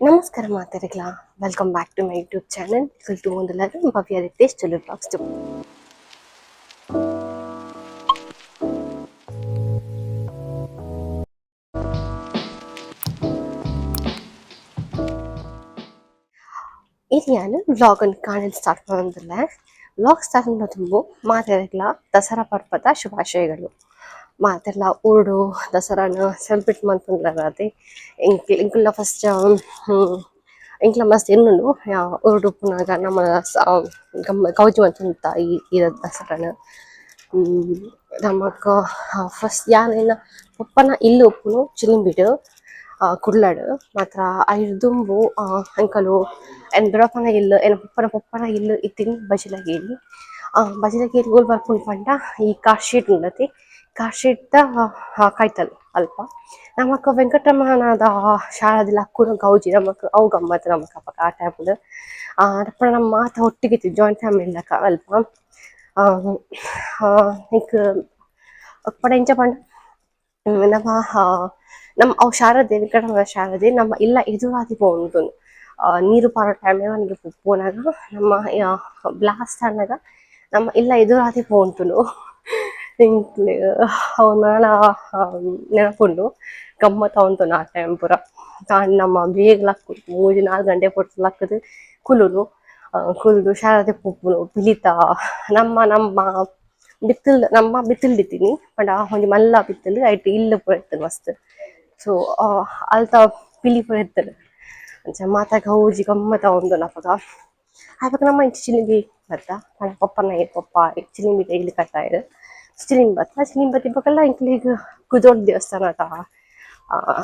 ನಮಸ್ಕಾರ ಮಾತೆರೆಗ್ಲ. Welcome back to my YouTube channel. ತೂವೊಂದುಲ್ಲೆರ್ Bhavya Ritesh Tulu vlogs. ಇನಿ ಯಾನ್ vlog ನ್ ಕಾಣೆಲ್ ಸ್ಟಾರ್ಟ್ ಮಲ್ತೊಂದುಲ್ಲೆ. ವ್ಲಾಗ್ ಸ್ಟಾರ್ಟ್ ಮಲ್ಪುನ ಮಾತೆರೆಗ್ಲ ದಸರಾ ಪರ್ಬದ ಶುಭಾಶಯಗಳು. ಮಾತೆರ್ಲ ಊರುಡು ದಸರಾನ್ ಸೆಲೆಬ್ರೇಟ್ ಮಲ್ತೊಂದುಲ್ಲೆರ್. ಎಂಕ್ ಎಂಕುಲ್ಲ ಫಸ್ಟ್ ಎಂಕ್ಲ ಮಸ್ತ್ ಎನ್ನುಂಡು ಊರುಡು ಉಪ್ಪುನಗ ನಮ ಗೌಜಿ ಮಲ್ತೊಂದಿತ್ತ ಈ ಈ ದಸರಾನ್. ನಮಕ್ ಫಸ್ಟ್ ಯಾನ್ ಎನ್ನ ಪೊಪ್ಪನ ಇಲ್ಲ್ ಉಪ್ಪುನು ಚಿಲಿಂಬಿಡ್, ಕುಡ್ಲಡ್ ಮಾತ್ರ. ಐರ್ದ್ ದುಂಬು ಎಂಕುಲು ಎನ್ನ ದೊಡ್ಡಪ್ಪನ ಇಲ್ಲ್, ಎನ್ನ ಪೊಪ್ಪನ ಪೊಪ್ಪನ ಇಲ್ಲ್ ಇತ್ತಿನಿ ಬಜಿಲಗೇರಿ. ಬಜಿಲಗೇರಿ ಓಲು ಬರ್ಪುಂಡು ಪಂಡ ಈ ಕಾರ್ ಶೀಟ್ ಉಂಡತೆ, ಕಾರ್ ಶೀಟ್ ದ ಕೈತಲ್ ಅಲ್ಪ. ನಮಕ್ ವೆಂಕಟರಮಣದ ಶಾರದೆ ಲಕ್ಕುನ ಗೌಜಿ ನಮಕ್ ಅವು ಗಮ್ಮತ್ ನಮಕ್ ಅಪಗ ಆ ಟೈಮ್. ಅಪಗ ನಮ ಮಾತ ಒಟ್ಟಿಗೆ ಇತ್ತಿನಿ, ಜಾಯಿಂಟ್ ಫ್ಯಾಮಿಲಿ ಲೆಕ ಅಲ್ಪ. ಎಂಕ್ ಪಂಡ ಎಂಚ ಪಂಡ ನಮ ನಮ್ಮ ಅವು ಶಾರದೆ, ವೆಂಕಟರಮಣ ಶಾರದೆ ನಮ್ಮ ಇಲ್ಲ ಎದುರಾದಿ ಪೋವೊಂದುಂಡು. ನೀರು ಪಾಡುವ ಟೈಮ್ ಪೋನಗ ನಮ್ಮ ಬ್ಲಾಸ್ಟ್ ಆನಗ ನಮ್ಮ ಇಲ್ಲ ಎದುರಾದಿ ಪೋವೊಂತುಂಡು. ಎಂಕ್ಲೆ ಅವು ನನಲ ನೆನಪುಂಡು. ಗಮ್ಮತ್ ಆವೊಂತುಂಡು ಆ ಟೈಮ್ ಪೂರ. ಕಾಂಡೆ ನಮ್ಮ ಬೇಗ ಲಕ್ಕುದು, 3-4 ಗಂಟೆ ಪೊರ್ತು ಲಕ್ಕುದು ಕುಲ್ಲುನು, ಕುಲ್ದು ಶಾರದೆ ಪೋಪುನು ಪಿಲಿತ. ನಮ್ಮ ನಮ್ಮ ಬಿತ್ತಿಲ್, ನಮ್ಮ ಬಿತ್ತಿಲ್ ಇತ್ತೀನಿ ಪಂಡ ಒಂಜಿ ಮಲ್ಲ ಬಿತ್ತಿಲ್, ಐಟ್ ಇಲ್ಲ್ ಪೂರ ಇತ್ತುಂಡು ಮಸ್ತ್. ಸೊ ಅಲ್ತ ಪಿಲಿ ಪೂರ ಇತ್ತುಂಡು. ಅಂಚ ಮಾತ ಗೌಜಿ ಗಮ್ಮತ್ ಆವೊಂದುಂಡು ಅಪಗ. ಅಪಗ ನಮ್ಮ ಇಂಚ ಚಿಲಿಂಬಿ ಬತ್ತ ಪಂಡ ಪೊಪ್ಪನ ಪೊಪ್ಪ ಚಿಲಿಂಬಿ ಇಲ್ಲ್ ಕಟ್ಟಾಯೆರ್. ಚಿಲಿಂಬಿ ಬತ್ತ, ಚಿಲಿಂಬಿ ಬತ್ತಿ ಬೊಕಲ ಎಂಕ್ಲೆಗ್ ಕುದ್ರೋಳಿ ದೇವಸ್ಥಾನದ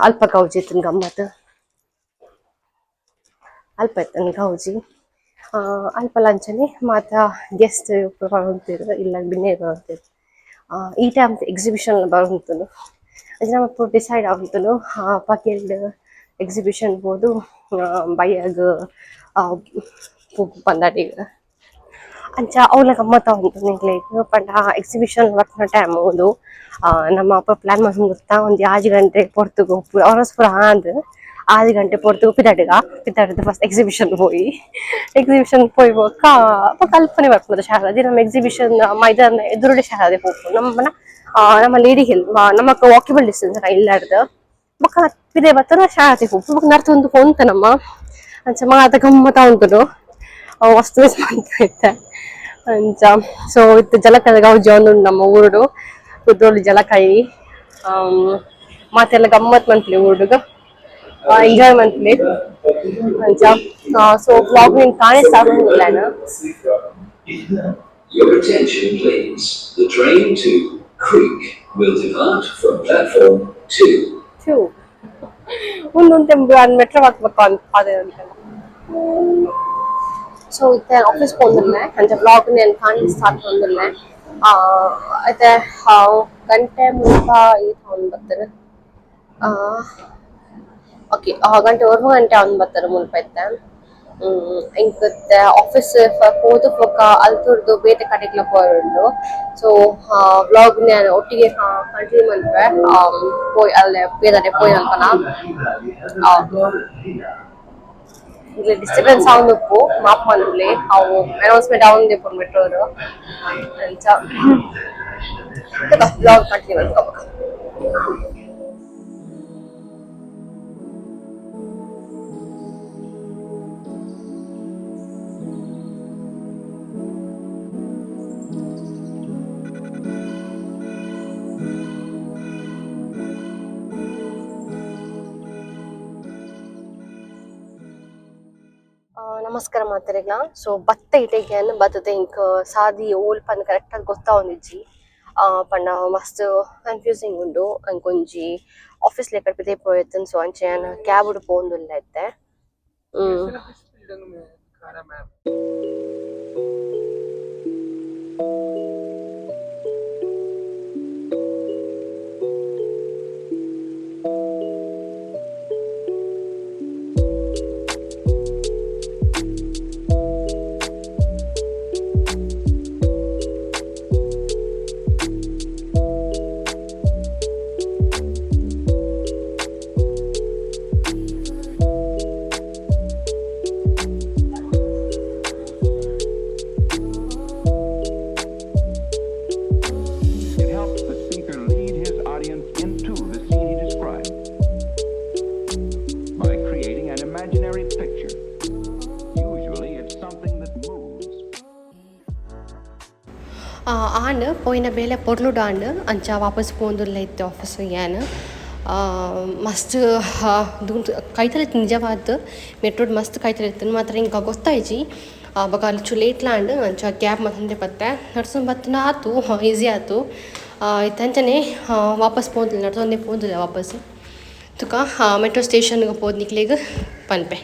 ಅಲ್ಪ ಗೌಜಿ ಇತ್ತುಂಡು ಗಮ್ಮತ್. ಅಲ್ಪ ಇತ್ತುಂಡು ಗೌಜಿ. ಅಲ್ಪಲ ಅಂಚನೆ ಮಾತ ಗೆಸ್ಟ್ ಬರೊಂತೆರ್, ಇಲ್ಲಗ್ ಬಿನ್ನೆರ್ ಬರೊಂತೆರ್. ಈ ಟೈಮ್ ಎಕ್ಸಿಬಿಷನ್ ಬರೊಂತುಂಡು. ಅಂಚ ನಮ ಪೂರ ಡಿಸೈಡ್ ಆವೊಂತುಂಡು, ಪಗೆಲ್ಡ್ ಎಕ್ಸಿಬಿಷನ್ ಪೋದು ಬಯ್ಯಗ್ ಪಂದಾಡಿಗ್. ಅಂಚ ಅವ್ಲ ಗಮ್ಮತ್ ಆವೊಂತುಂಡು ಎಂಕ್ಲೆಗ್. ಪಂಡ ಎಕ್ಸಿಬಿಷನ್ ಬರ್ಪುನ ಟೈಮ್ ಉಂದು. ನಮ್ಮ ಅಪ್ಪ ಪ್ಲಾನ್ ಮಲ್ತೊಂದಿತ್ತ, ಒಂಜಿ 6 ಗಂಟೆ ಪೊರ್ತುಗು ಅವರಸ್ ಪೂರ ಆಂದ್, 6 ಗಂಟೆ ಪೊರ್ತುಗು ಪಿದಾಡುಗ, ಪಿದಾಡುದು ಫಸ್ಟ್ ಎಕ್ಸಿಬಿಷನ್ ಪೋಯಿ. ಎಕ್ಸಿಬಿಷನ್ ಪೋಯಿ ಬೊಕ್ಕ ಬೊಕ್ಕ ಅಲ್ಪನೆ ಬರ್ಪುಂಡು ಶಾರದೆ. ನಮ್ಮ ಎಕ್ಸಿಬಿಷನ್ ಮೈದಾನ ಎದುರುಡೆ ಶಾರದೆ ಪೋಪುಂಡು. ನಮ್ಮ ನಮ್ಮ ಲೇಡಿ ಹಿಲ್ ನಮಕ್ ವಾಕೇಬಲ್ ಡಿಸ್ಟೆನ್ಸ್ ಇಲ್ಲಡ್ದ್. ಬೊಕ್ಕ ಪಿದಯಿ ಬತ್ತನ ಶಾರದೆ ಪೋಪು, ಬೊಕ್ಕ ನರ್ತೊಂದು ಪೋಂತ ನಮ್ಮ. ಅಂಚ ಮಾತ ಗಮ್ಮತ್ ಆವೊಂತುಂಡು. ಅವು ವಸ್ತು ಮಿಸ್ ಮಂತ್. ಅಂಚ ಸೊ ಇತ್ತೆ ಜಲಕದ ಗೌಜಿ ಆವೊಂದುಂಡು ನಮ್ಮ ಊರುಡು, ಕುದ್ರೋಳಿ ಜಲಕಾಯಿ. ಮಾತೆಲ್ಲ ಗಮ್ಮತ್ ಮನ್ಪುಲೆ, ಊರುಡುಗ ಎಂಜಾಯ್ ಮನ್ಪುಲೆ. ಅಂಚ ಸೊ ವ್ಲಾಗ್ ನಿನ್ ತಾನೇ ಸ್ಟಾರ್ಟ್ ಮಲ್ಪುಲೆ. Your attention, please. The train to Creek will depart from platform 2. Two. ಒಂದೊಂದು ಮೆಟ್ರೋ ಹಾಕ್ಬೇಕು ಅಂತ ಅದೇ ಅಂತ. ಸೊ ಇತ್ತೆ ಆಫೀಸ್ ಪೋಂದುಲ್ಲೆ. ಅಂಚ ವ್ಲಾಗ್ ನೇನ್ ಕಾಂಡೆ ಸ್ಟಾರ್ಟ್ ಮಲ್ತೊಂದುಲ್ಲೆ. ಇತ್ತೆ ಗಂಟೆ ಮುಲ್ಪ ಈತ್ ಆವೊಂದು ಬತ್ತುಂಡು. ಓಕೆ, ಗಂಟೆ 9 ಗಂಟೆ ಆವೊಂದು ಬತ್ತುಂಡು ಮುಲ್ಪ ಇತ್ತೆ. ಎಂಕ್ ಇತ್ತೆ ಆಫೀಸ್ ಪೋದು ಬೊಕ್ಕ ಅಲ್ತುರ್ದು ಬೇತೆ ಕಡೆಕ್ಲ ಪೋಯೆರೆ. ಸೊ ವ್ಲಾಗ್ ನ್ ಒಟ್ಟಿಗೆ ಕಂಟಿನ್ಯೂ ಮನ್ಪುವೆ. ಪೋಯ್ ಅಲ್ಲೇ ಬೇರೆ ಪೋಯಿ ಅಲ್ಪನ. Disturbance ಆವೊಂದುಪ್ಪು, mop ಮನ್ಪುಲೆ. ಅವು ಅನೌನ್ಸ್ಮೆಂಟ್ ಆವೊಂದಿಪ್ಪುಂಡು ಮೆಟ್ರೋಡು. ಅಂಚ ವ್ಲಾಗ್ ಕಂಟಿನ್ಯೂ ಮನ್ಪುಗ ಬೊಕ. ನಮಸ್ಕಾರ ಮಾತೆರೆಗ್ಲ. ಸೊ ಬತ್ತ ಇಟೆಗ್ ಬತ್ತದ ಎಂಕ್ ಸಾದಿ ಓಲ್ ಪಂದ್ ಕರೆಕ್ಟ್ ಆದ್ ಗೊತ್ತಾವೊಂದಿಜ್ಜಿ. ಪಂಡ ಮಸ್ತ್ ಕನ್ಫ್ಯೂಸಿಂಗ್ ಉಂಡು. ಅಂಕೊಂಜಿ ಆಫೀಸ್ ಲೆಕ್ಕ ಪಿದಯಿ ಪೋಯೆತ್ಂಡ್. ಸೊ ಅಂಚ ಯಾನ್ ಕ್ಯಾಬ್ ಡ್ ಪೋವೊಂದುಲ್ಲೆ ಇತ್ತೆ. ಆಂಡ್ ಪೋಯಿನ ಬೇಲೆ ಪೊರ್ಲುಡು ಆಂಡ್. ಅಂಚ ವಾಪಸ್ ಪೋಂದುಲ್ಲ ಇತ್ತೆ ಆಫೀಸ್ ಯಾನ್. ಮಸ್ತ್ ಕೈತಲ್ ನಿಜವಾದ್ ಮೆಟ್ರೋಡ್ ಮಸ್ತ್ ಕೈತಲ್ ಇತ್ತುಂಡು ಮಾತ್ರ ಇಂಕ ಗೊತ್ತಾಯ್ಜಿ. ಬೊಕ ಒಂಚೂರು ಲೇಟ್ಲ ಆಂಡ್. ಅಂಚ ಕ್ಯಾಬ್ ಮಲ್ತೊಂದೆ ಬತ್ತೆ ನಡ್ಸೊಂದು ಬತ್ತುಂಡ ಆತು ಈಸಿ ಆತು. ಇತ್ತೆ ಅಂಚನೆ ವಾಪಸ್ ಪೋಂದುಲ್ಲ ನಡ್ಸೊಂದೆ ಪೋಂದುಲ್ಲ ವಾಪಸ್ ತುಕ ಮೆಟ್ರೋ ಸ್ಟೇಷನ್ಗೆ ಪೋದು ನಿಕ್ಲೆಗ್ ಪನ್ಪೆ.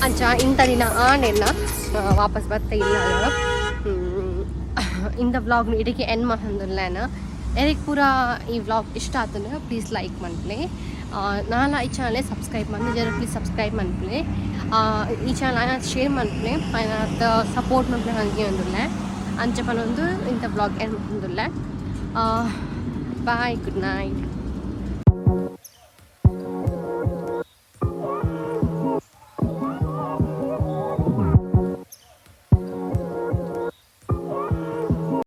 ಅಂಚ ಇಂಥ ದಿನ ಆಂಡೆನ್ನ ವಾಪಸ್ ಬತ್ತ ಇಲ್ಲ. ಇಂದ ವ್ಲಾಗ್ ಇಡೀ ಎಂಡ್ ಮಲ್ತೊಂದುಲ್ಲೆನ. ಎರೆಗ್ ಪೂರ ಈ ವ್ಲಾಗ್ ಇಷ್ಟ ಆತಂಡ ಪ್ಲೀಸ್ ಲೈಕ್ ಮನ್ಪುಲೆ. ನಾನ ಈ ಚಾನಲ್ ಸಬ್ಸ್ಕ್ರೈಬ್ ಮಲ್ತಿಜರ ಪ್ಲೀಸ್ ಸಬ್ಸ್ಕ್ರೈಬ್ ಮನ್ಪುಲೆ. ಈ ಚಾನಲ್ ಆಯ್ನಾತ್ ಶೇರ್ ಮನ್ಪುಲೆ, ಆಯ್ನಾತ್ ಸಪೋರ್ಟ್ ಮನ್ಪುಲೆ ಪಂದ್ ಅಂಚ ಪನೊಂದು ಇಂಥ ವ್ಲಾಗ್ ಎಂಡ್ ಮಲ್ತೊಂದುಲ್ಲೆ. Bye, good night.